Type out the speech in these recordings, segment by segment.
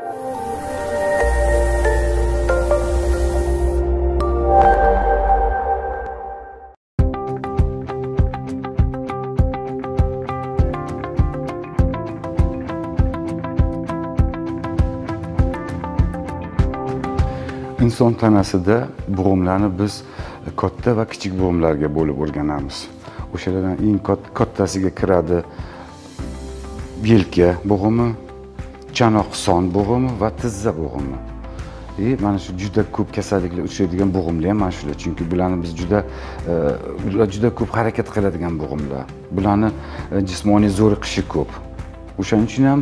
Inson tanasida bo'g'imlarni biz katta va kichik bo'g'imlarga bo'lib o'rganamiz. O'shalardan eng kattasiga kiradi yelka bo'g'imi, chanoq son bo'g'imi va tizza bo'g'imi. Mana shu juda ko'p kasalliklar uchraydigan bo'g'imlar ham mana shular, chunki bularni biz juda ko'p harakat qiladigan bo'g'imlar. Bularni jismoniy zo'riqishi ko'p. O'shaning uchun ham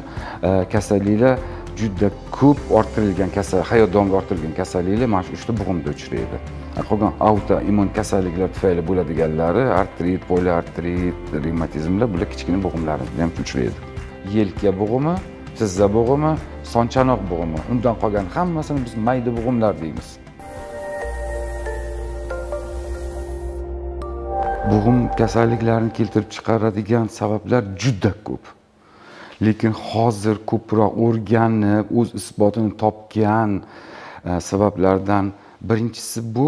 kasalliklar juda ko'p orttirilgan kasal, hayot davomida orttirilgan kasalliklar mana shu uchta bo'g'imda uchraydi. Qolgan autoimmun kasalliklar tufayli bo'ladiganlari artrit, poliartrit, revmatizmlar, bular kichkina bo'g'imlarimizda ham uchraydi. Yelka bo'g'imi, tizza bo'g'imi, son-chanoq bo'g'imi. Undan qolgan hammasini biz mayda bo'g'imlar deymiz. Bo'g'im kasalliklarini keltirib chiqaradigan sabablar juda ko'p. Lekin hozir ko'proq o'rganib, o'z isbotini topgan sabablardan birinchisi bu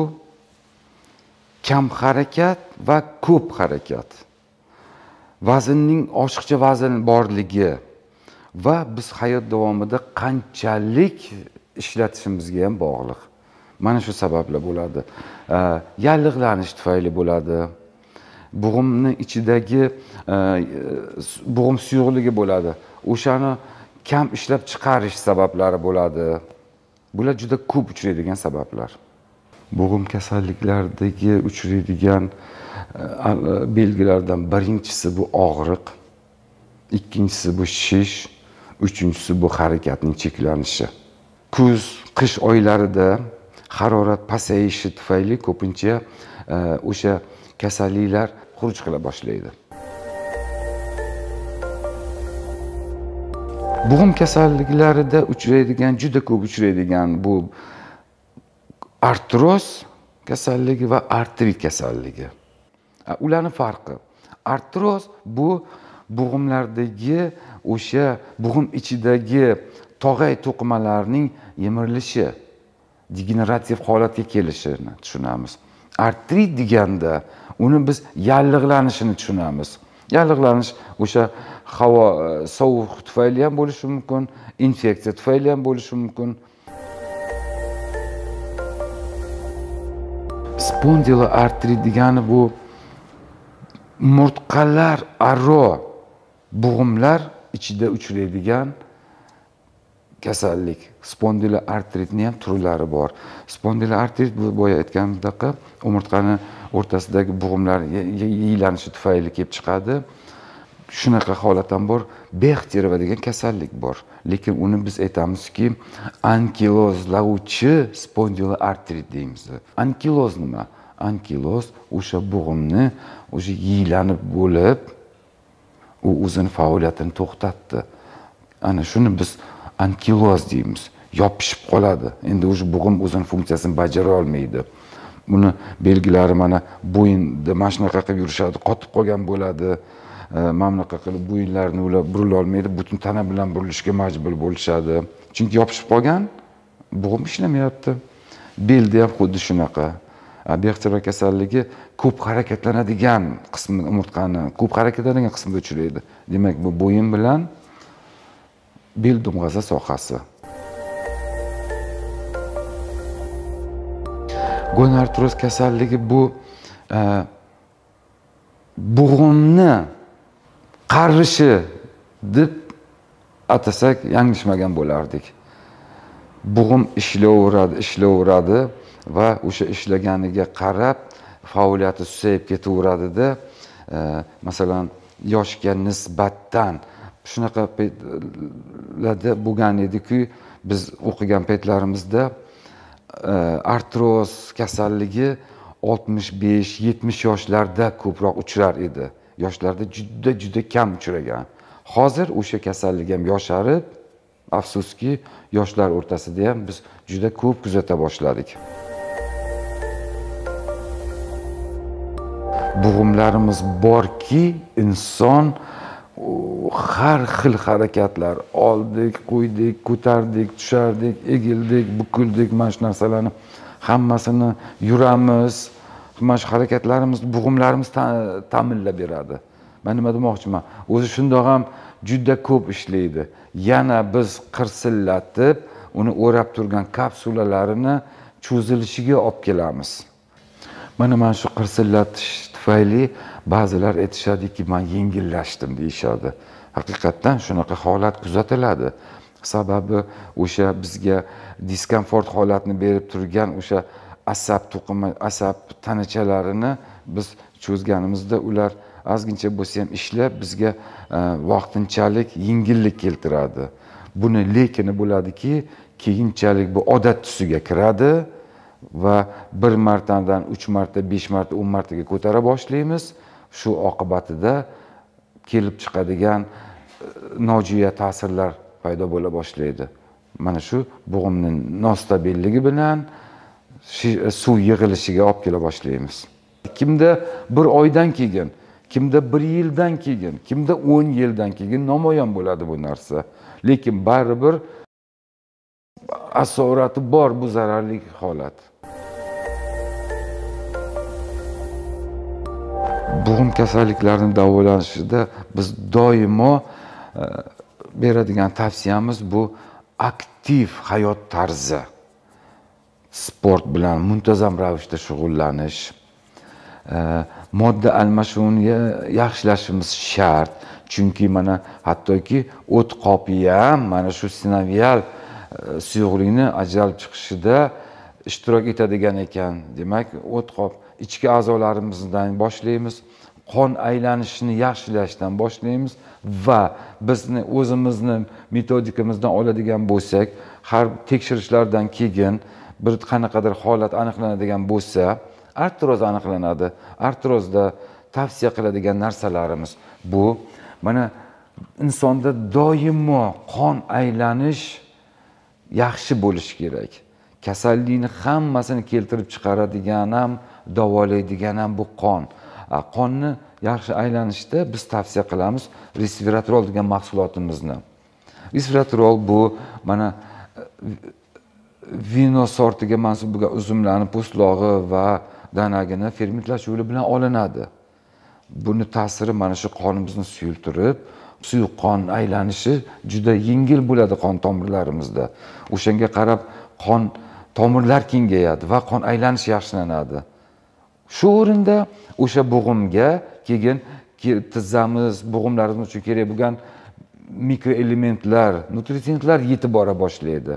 kam harakat va ko'p harakat. Vaznning oshiqcha vazn borligi va biz hayot davomida qanchalik ishlatishimizga ham bog'liq. Mana shu sabablar bo'ladi. Yallig'lanish tufayli bo'ladi. Bo'g'imning ichidagi bo'g'im suyuqligi bo'ladi. O'shani kam ishlab chiqarish sabablari bo'ladi. Bular juda ko'p uchraydigan sabablar. Bo'g'im kasalliklaridagi uchraydigan belgilardan birinchisi bu og'riq, ikkinchisi bu shish, uchinchisi bu harakatning cheklanishi. Kuz, qish oylarida harorat pasayishi tufayli ko'pincha o'sha kasalliklar xuruj qila boshlaydi. Bo'g'im kasalliklarida uchraydigan, juda ko'p uchraydigan bu artroz kasalligi va artrit kasalligi. Ularning farqi. Artroz bu bo'g'imlardagi o'sha bo'g'im ichidagi tog'ay to'qimalarining yemirilishi, degenerativ holatga kelishini tushunamiz. Artrit deganda uni biz yallig'lanishini tushunamiz. Yallig'lanish o'sha havo sovuq tufayli ham bo'lishi mumkin, infeksiya tufayli ham bo'lishi mumkin. Spondiloartrit degani bu umurtqalar aro bo'g'imlar ichida uchraydigan kasallik. Spondiloartritning ham turlari bor. Spondiloartrit bu boya aytganimdek umurtqani o'rtasidagi bo'g'imlar yiyilanishi tufayli kelib chiqadi. Shunaqa holat ham bor. Bextereva degan kasallik bor. Lekin uni biz aytamizki, ankilozlovchi spondiloartrit deymiz. Ankiloz nima? Ankiloz o'sha bo'g'imni o'sha yiyilanib bo'lib, u o'zini faoliyatini to'xtatdi. Ana shuni biz ankiloz deymiz. Yopishib qoladi. Endi o'sha bo'g'im o'zini funksiyasini bajara olmaydi. Buni belgilari mana bo'yinda mana shunaqa qilib yurishadi, qotib qolgan bo'ladi. Mana bunaqa qilib bo'yinlarini ular burila olmaydi, butun tana bilan burilishga majbur bo'lishadi. Chunki yopishib qolgan, bo'g'im ishlamayapti. Belda ham xuddi shunaqa. Bextereva kasalligi ko'p harakatlanadigan qismi, umurtqani ko'p harakatlanadigan qismida uchraydi. Demak, bu bo'yin bilan bel dumg'aza sohasi. Gonartroz kasalligi bu bo'g'imni qarishi deb atasak yanglishmagan bo'lardik. Bo'g'im ishlayveradi, ishlayveradi va o'sha ishlaganiga qarab faoliyati susayib ketaveradida, masalan, yoshga nisbatan shunaqa paytlarda bo'lgan edi-ku, biz o'qigan paytlarimizda artroz kasalligi 65-70 yoshlarda ko'proq uchrar edi. Yoshlarda juda kam uchragan. Hozir o'sha kasallik ham yosharib, afsuski, yoshlar o'rtasida ham biz juda ko'p kuzata boshladik. Bo'g'imlarimiz borki, inson Har xil harakatlar oldik, qo'ydik, ko'tardik, tushardik, egildik, bukildik, mana shu narsalarni hammasini yuramiz. Mana shu harakatlarimiz bo'g'imlarimiz ta'minlab beradi. Men nima demoqchiman? O'zi shundoq ham juda ko'p ishlaydi. Yana biz qirsillatib, uni o'rab turgan kapsulalarini cho'zilishiga olib kelamiz. Mana shu qirsillatish tufayli ba'zilar aytishadiki, men yengillashdim deyishadi. Haqiqatdan shunaqa holat kuzatiladi. Sababi o'sha bizga diskomfort holatni berib turgan o'sha asab to'qima, asab tanachalarini biz cho'zganimizda ular ozgincha bo'lsa ham ishlab bizga vaqtinchalik yengillik keltiradi. Buni lekini bo'ladiki, keyinchalik bu odat tusiga kiradi va bir martadan 3 marta, 5 marta, 10 martaga ko'tara boshlaymiz. Shu oqibatida kelib chiqadigan nojo'ya ta'sirlar paydo bo'la boshlaydi. Mana shu bo'g'imning nostabilligi bilan suv yig'ilishiga olib kela boshlaymiz. Kimda bir oydan keyin, kimda 1 yildan keyin, kimda 10 yildan keyin namoyon bo'ladi bu narsa. Lekin baribir asorati bor bu zararli holat. Bo'g'im kasalliklarini davolanishida biz doimo beradigan tavsiyamiz bu aktiv hayot tarzi. Sport bilan muntazam ravishda shug'ullanish, modda almashuvini yaxshilashimiz shart. Chunki mana hattoki o't qopi ham mana shu sinovial suyuqlikni ajralib chiqishida ishtirok etadigan ekan. Demak, o't qop ichki a'zolarimizdan boshlaymiz, qon aylanishini yaxshilashdan boshlaymiz va bizni o'zimizni metodikamizdan oladigan bo'lsak, har tekshirishlardan keyin bir qanaqadir holat aniqlanadigan bo'lsa, artroz aniqlanadi. Artrozda tavsiya qiladigan narsalarimiz bu mana insonda doimo qon aylanish yaxshi bo'lishi kerak. Kasallikni hammasini keltirib chiqaradigan ham, davolaydigan ham bu qon. Qonni yaxshi aylanishda biz tavsiya qilamiz resveratrol degan mahsulotimizni. Resveratrol bu mana vino sortiga mansub bo'lgan uzumlarning po'stlog'i va danagini fermentlash yo'li bilan olinadi. Buni ta'siri mana shu qonimizni suyultirib, suyuq qon aylanishi juda yengil bo'ladi qon tomirlarimizda. O'shanga qarab qon tomirlar kengayadi va qon aylanishi yaxshilanadi. Shu o'rinda o'sha bo'g'imga keyin tizzamiz, bo'g'imlarimiz uchun kerak bo'lgan mikroelementlar, nutrientlar yetib bora boshlaydi.